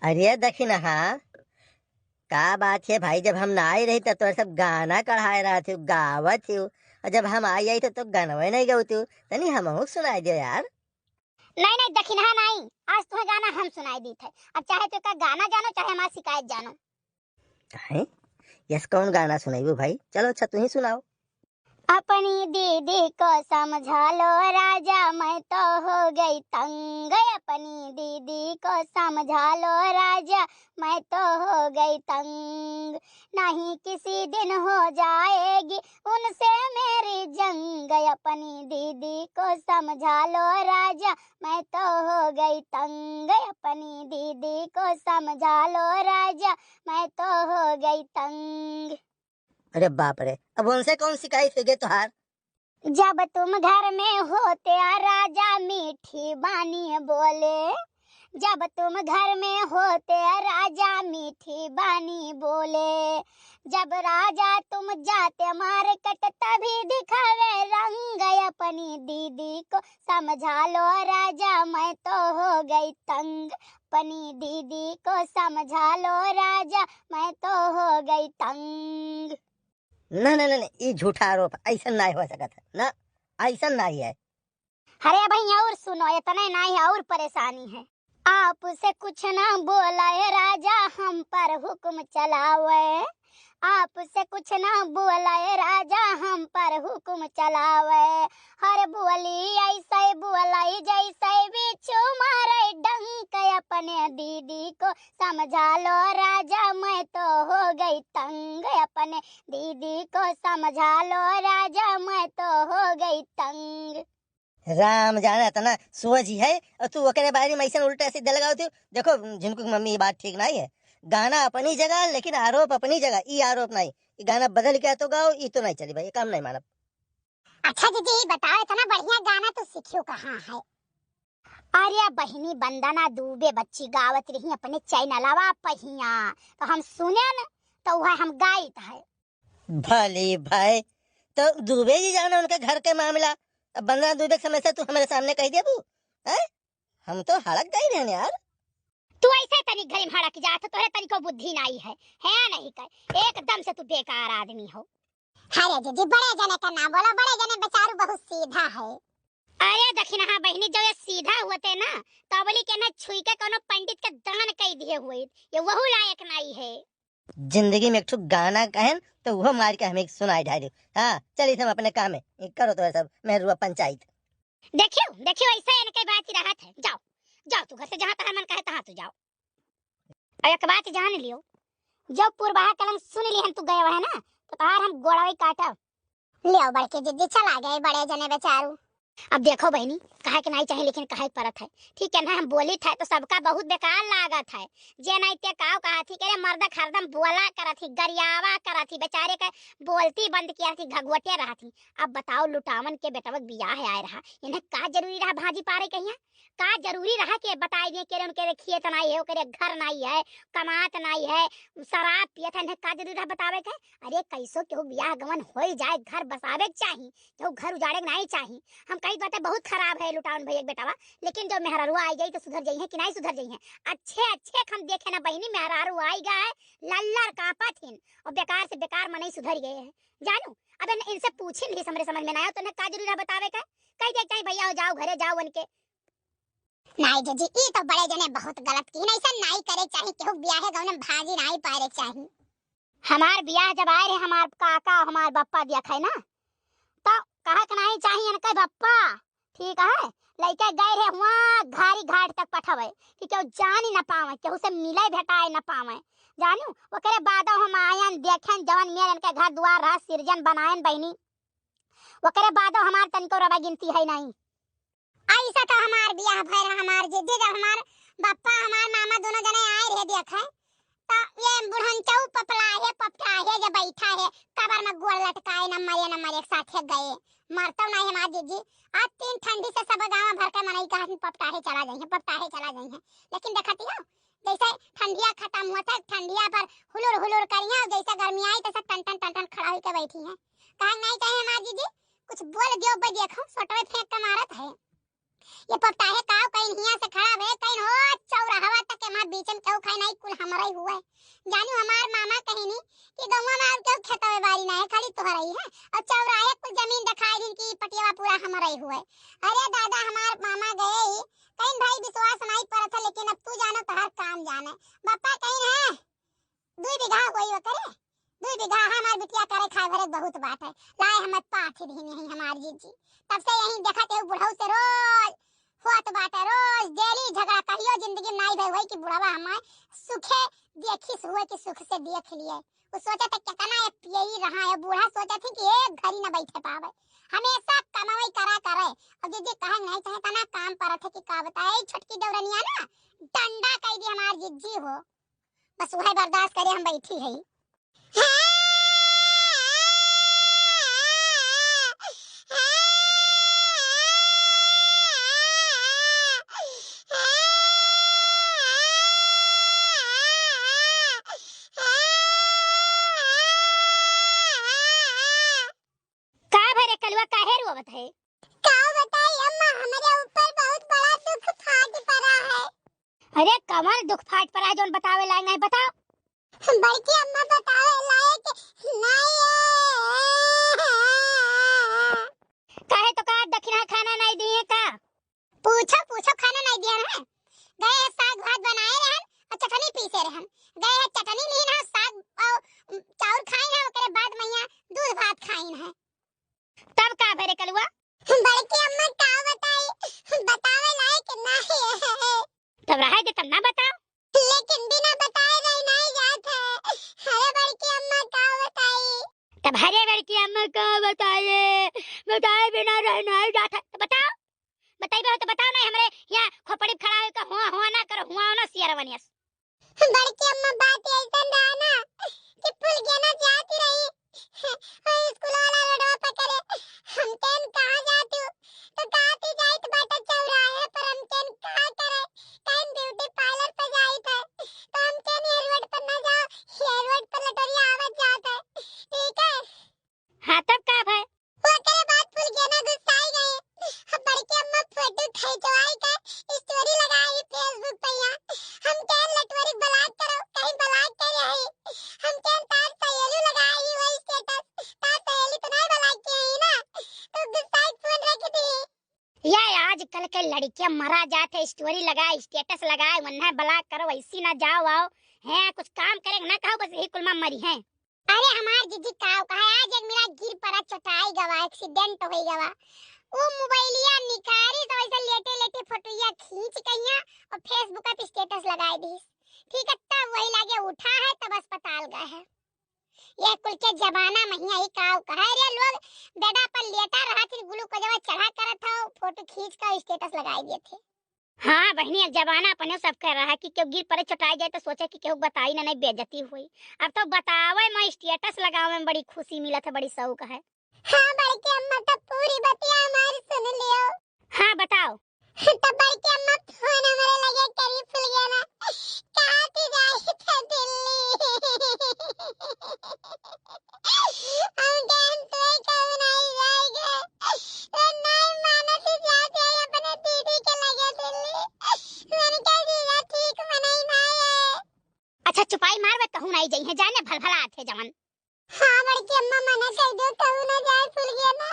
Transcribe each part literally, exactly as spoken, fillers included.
अरे दखिनहा, का बात है भाई, जब हम नाहीं रही तब तोहरे सब गाना कढ़ाए रहत हो, गावत हो, और जब हम आई आई तो, तो गानवे नहीं गवत हो, तनी हमहू सुनाई दे यार। नहीं, नहीं, दखिनहा नहीं, आज तुम्हें गाना हम सुनाई दीत है। अब चाहे तो का गाना जानो, चाहे हमार शिकायत जानो। हैं? यस कौन गाना सुनाइबू भाई? चलो अच्छा, तू ही सुनाओ। अपनी दीदी को समझा लो राजा, मैं तो हो गई तंग। अपनी दीदी को समझा लो राजा, मैं तो हो गई तंग। नहीं किसी दिन हो जाएगी उनसे मेरी जंग। अपनी दीदी को समझा लो राजा, मैं तो हो गई तंग। अपनी दीदी को समझा लो राजा, मैं तो हो गई तंग। अरे बाप रे, अब उनसे कौन शिकायत होइगे तोहार? जब तुम घर में होते आ राजा मीठी बानी बोले, जब तुम घर में होते आ राजा मीठी बानी बोले, जब राजा तुम जाते मार्केट तभी दिखावे रंग। अपनी दीदी को समझा लो राजा, मैं तो हो गई तंग। अपनी दीदी को समझा लो राजा, मैं तो हो गई तंग। ना, ना, ना, ना, ई झूठा आरोप, ऐसन नाहीं हो सकत है ना, ऐसन नाहीं है। अरे भाई और सुनो, इतने नाहीं है और परेशानी है। आपसे कुछ ना बोला है राजा, हम पर हुक्म चलावे। आपसे कुछ ना बोला है राजा, हम पर हुक्म चलावे। हर बोली ऐसे बोलाई जैसे बिच्छू मारे डंक। अपने दीदी को समझा लो राजा, मैं तो हो गई तंग। अपने दीदी को समझा लो राजा, मैं तो हो गई तंग। राम जाने इतना सोझी है और तू ओकरे बारे में ऐसे उल्टा सीधा लगावत हो। देखो झिनकू की मम्मी, ये बात ठीक नाहीं है। गाना अपनी जगह लेकिन आरोप अपनी जगह। ई आरोप नाहीं, ई गाना बदल के तो गाओ, ई तो नाहीं चली भाई, ये काम नाहीं मानब। अच्छा दीदी, ई बताओ, इतना बढ़िया गाना तू सीखियो कहाँ है? अरे बहिनी, वंदना दुबे बच्ची गावत रही अपने चैनलवा पहिया, तो हम सुनेन, तो वह हम गाइत है। भली भाई, तो दुबे जी जाने उनके घर के मामला, अब वंदना दुबे के समस्या तू हमरे सामने कहि देबू, हैं? हम तो हड़क गई रहन यार। तू ऐसे तनी घड़ी में हड़क जात, तोहरे तनिको बुद्धि नाहीं है, है नाहीं का? एकदम से तू बेकार आदमी हो। अरे दीदी, बड़े जने का ना बोलो, बड़े जने बेचारू बहुत सीधा है। अरे दखिनहा बहिनी, जो ये सीधा होते ना, तो अबली के ना छुई के कोनो पंडित के दान कई दिए हुए, ये वहू लायक नाहीं है। जिंदगी में एक ठो गाना कहन तो वो मार के हमें सुनाई ढाई दे। हाँ, चलिए हम अपने काम में, ये करो तो सब मेहरुआ पंचायत। देखियो, देखियो, ऐसा इनके बात ही रहत है। जाओ, जाओ तू घर से, जहाँ तहार मन कहे तहाँ तू जाओ। और एक बात जान लियो, जब पुरबहा कलम सुन लिहन तू गए है ना, तो तहार हम गोड़ाई काटब। लियो बड़के जिज्जी, चला गए बड़े जने बेचारू। अब देखो बहिनी, कहे के नाहीं चाही, लेकिन कहे के परत है, ठीक है ना? हम बोलित है तो सबका बहुत बेकार लागत है। जे नाहीं ते काव कहत ही, करे मर्द हरदम बोला करत ही, गरियावा करत ही, बेचारे के बोलती बंद किया थी, घगवटे रहत ही। अब बताओ, लुटावन के बेटवा के बियाह आए रहा, इन्हें का जरूरी रहा भाजी पारे कहिया? का जरूरी रहा कि बताई दिए कि उनके खेत नाहीं है, ओकरे घर नाहीं है, कमात नाहीं है, शराब पियत है, इन्हें का जरूरी रहा बतावे के? अरे कैसो केहू बियाह गवन होई जाए, घर बसावे के चाही, केहू घर उजाड़े के नाहीं चाही। हम कही बातें बहुत खराब है लुटावन भैया के बेटावा, लेकिन जो मेहरारू आई गई तो सुधर जाई है कि नाहीं सुधर जाई है? अच्छे अच्छे हम देखे ना बहिनी, मेहरारू आई गए, लल्लर कापत हिन और बेकार से बेकार मनई सुधर गए हैं। जानू, अब इन-, इनसे पूछिन भी हमरे समझ में ना आयो, तो इन्हें का जरूरी रहा बतावे का? कह दे चाहे भैया हो जाओ, घरे जाओ उनके। नाहीं जीजी, ई तो बड़े जने बहुत गलत किहिन, ऐसा नाहीं करे चाही, केहू बियाहे गवने भाजी नाहीं पारे चाही। हमार बियाह जब आए रहे, हमार काका, हमार बप्पा दिया खाए ना, तो कहा के नाहीं चाही इनके बप्पा, ठीक है, लइके गए रहे हुआ घारी घाट तक पठवे कि केहू जानी न पावे, केहू से मिले भेटाए न पावे, जानू। ओकरे बादो हम आयन देखेन जवन मेर इनके घर दुआर रहा, सिरजन बनायन बहिनी, ओकरे बादो हमार तनिको रवा गिनती है नाहीं। ऐसा तो हमार बियाह भय रहा, हमार जिद्दी, जब हमार बप्पा, हमार मामा दोनों जने आए रहे देखे, तो ये बुढ़नचऊ पपलाहे, पपटाहे जे बैठा है, कबर में गोड़ लटकाए, नंबर ये, नंबर एक साथे गए। मरतो नाहीं हमार जिद्दी। आज तीन ठंडी से सब गाँव भर के मनई कहत हैं, "पपटाहे चला जाइए, पपटाहे चला जाइए।" लेकिन देखती हो, जैसे ठंडिया खत्म हुआ था, ठंडिया पर हुलुर हुलुर करिया, जैसे गर्मी आई, तैसे टन टन टन टन खड़ा होके बैठी हैं। कहा नाहीं चाहे हमार जिद्दी, कुछ बोल दियो, बे देखो, सोटवे फेंक के मारत है। ये पपटाहे काव कहीं हियां से खड़ा भे, कहीं हो चौराहवा तक के मार बीच में केहू खाए नाहीं, कुल हमरइ हुए। जानू हमार मामा कहिन कि गउँवा में अउर केहू खेतवे बारी नाहीं है, खाली तोहरइ है। अउर चौराहे कुल जमीन देखाइ दिन कि पटियवा पूरा हमरइ हुए। अरे दादा, हमार मामा गए ही, कहिन भाई विश्वास नाहीं परत है, लेकिन अब तू जानो तोहार काम जाने। बप्पा कहिन है, दुइ बीघा होई ओकरे, दुइ बीघा हमार बिटिया करे खाए भरे बहुत बाटे। लाए हमें पाथि दिहिन यहीं हमार जिज्जी। तब से यहीं देखत एहू बुढ़ऊ से रोज होत बाटे, रोज डेली झगड़ा। कहियो जिंदगी में नाई भई होई कि बुढ़वा हमें सुखे देखिस हुए कि सुख से देख लिए। उ सोचत है केतना ये पियई रहा है, बूढ़ा सोचत है कि एक घड़ी न बैठे पावे, हमेशा कमावई करा करे। और जिज्जी कहे नाई चाहे तना काम परत है कि का बताए, छोटकी देवरनिया ना डंडा कई दी हमार जिज्जी हो। बस उहइ बर्दाश्त करे हम बैठी हई। का भरे कलुआ, काहे रोवत है? का बताई अम्मा, हमरे ऊपर बहुत बड़ा दुख फाट पड़ा है। अरे कवन दुख फाट पड़ा है जौन बतावे लायक नाहीं, बताओ। बड़की अम्मा बतावे लायक नाहीं है। काहे तो का दखिना खाना नाहीं दिए का? पूछो पूछो, खाना नाहीं दिए हैं। गए हैं साग भात बनाए रहन अउर चटनी पीसे रहन। गए हैं चटनी लीन है, साग अउर चाउर खाइन है, ओकरे बाद मइया दूध भात खाइन है। तब का भरे कलुआ? बड़की अम्मा का बताई, बतावे लायक नाहीं है। तब रहे दे, तब ना बताओ। लेकिन बिना बताए रही नाहीं जात है। अरे बड़की अम्मा का बताई। तब हरे बड़की अम्मा का बताए, बताए बिना रह नाहीं जात है। तो बताओ, बताइबे हो तो बताओ, नाहीं हमरे यहाँ खोपड़ी खड़ा होकर हुआ हुआ ना करो, हुआ हो ना सियारवनियस। बड़की अम्मा, बात अइसन रहा ना कि फुलगेना जात रही, ओ स्कूल वाला रोडवा पकड़े, हम कहन कहाँ जात हू, तो कहत ही जाइत बाटे चौराहे पर, हम कहन का करे, कहन ब्यूटी पार्लर पर जाइत है, तो हम कहन ये रोड पर ना जाओ, ये रोड पर लटोरिया आवत जात है, ठीक है। हाँ, तब का भय? ओकरे बाद फुलगेना गुस्साई गए। अब बड़की अम्मा फोटो खिंचवाई के स्टोरी लगाई Facebook पे। यहाँ हम कहन लटवरी ब्लॉक करो, कहीं ब्लॉक कर रही। हम कहन तार सहेली लगाई वही स्टेटस, तार सहेली तो नहीं ब्लॉक की है ना, तो गुस्साई फोन रख दी। या आजकल के लड़कियां मरा जात है, स्टोरी लगाए, स्टेटस लगाए, वन्ना ब्लॉक करो, ऐसी ना जाओ आओ, हैं कुछ काम करे ना कहो, बस यही कुल में मरी हैं। अरे हमार जिज्जी काव कहा, आज एक मेरा गिर पड़ा, चोटाई गवा, एक्सीडेंट होई गवा। उ मोबाइलिया निकारी तो वैसे लेटे लेटे फोटोइया खींच कहिया और Facebook पे स्टेटस लगाए दीस। ठीक है, तब वही लागे उठा है, तब अस्पताल गए है। ये कुल के जमाना में ही यही काव कहा रे लोग, बेडा पर लेटा रहा, फिर ग्लूकोजवा चढ़ा करत हो, फोटो खींच कर स्टेटस लगाए दिए थे। हाँ बहिनी, एक जमाना अपने सब कह रहा है कि केहू गिर पड़े चोटाई जाए तो सोचे कि केहू बताई ना, नहीं बेइज्जती हुई। अब तो बतावे में, स्टेटस लगावे में बड़ी खुशी मिलत है, बड़ी शौक है। हाँ बड़की अम्मा, तो पूरी बतिया हमारी सुन लियो। हाँ बताओ। तो बड़की अम्मा फोन हमारे लगे करी फुलगेना, कहा थी जाई थे दिल्ली। हम कहन तोय कहू नाई जाएगा। तो नाई मानत ही जात है अपने दीदी के लगे दिल्ली। मैंने कह दिया ठीक मनई नाई है। अच्छा चुपाई मार, वे कहूँ नाई जइहैं, जाने भलभला आथे जवन। हाँ बड़की अम्मा मना कह दो, कहूँ ना जाए फुलगेना।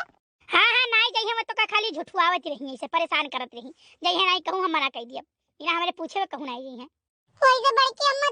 हाँ हाँ नाई जइहैं, वो तो का खाली झुठुआवत रही, ऐसे परेशान करत रही। जइहैं नाई कहूँ हम मना कह दियब। इना हमरे पूछे वे कहूँ नाई जइहैं। वैसे बड़की अम्मा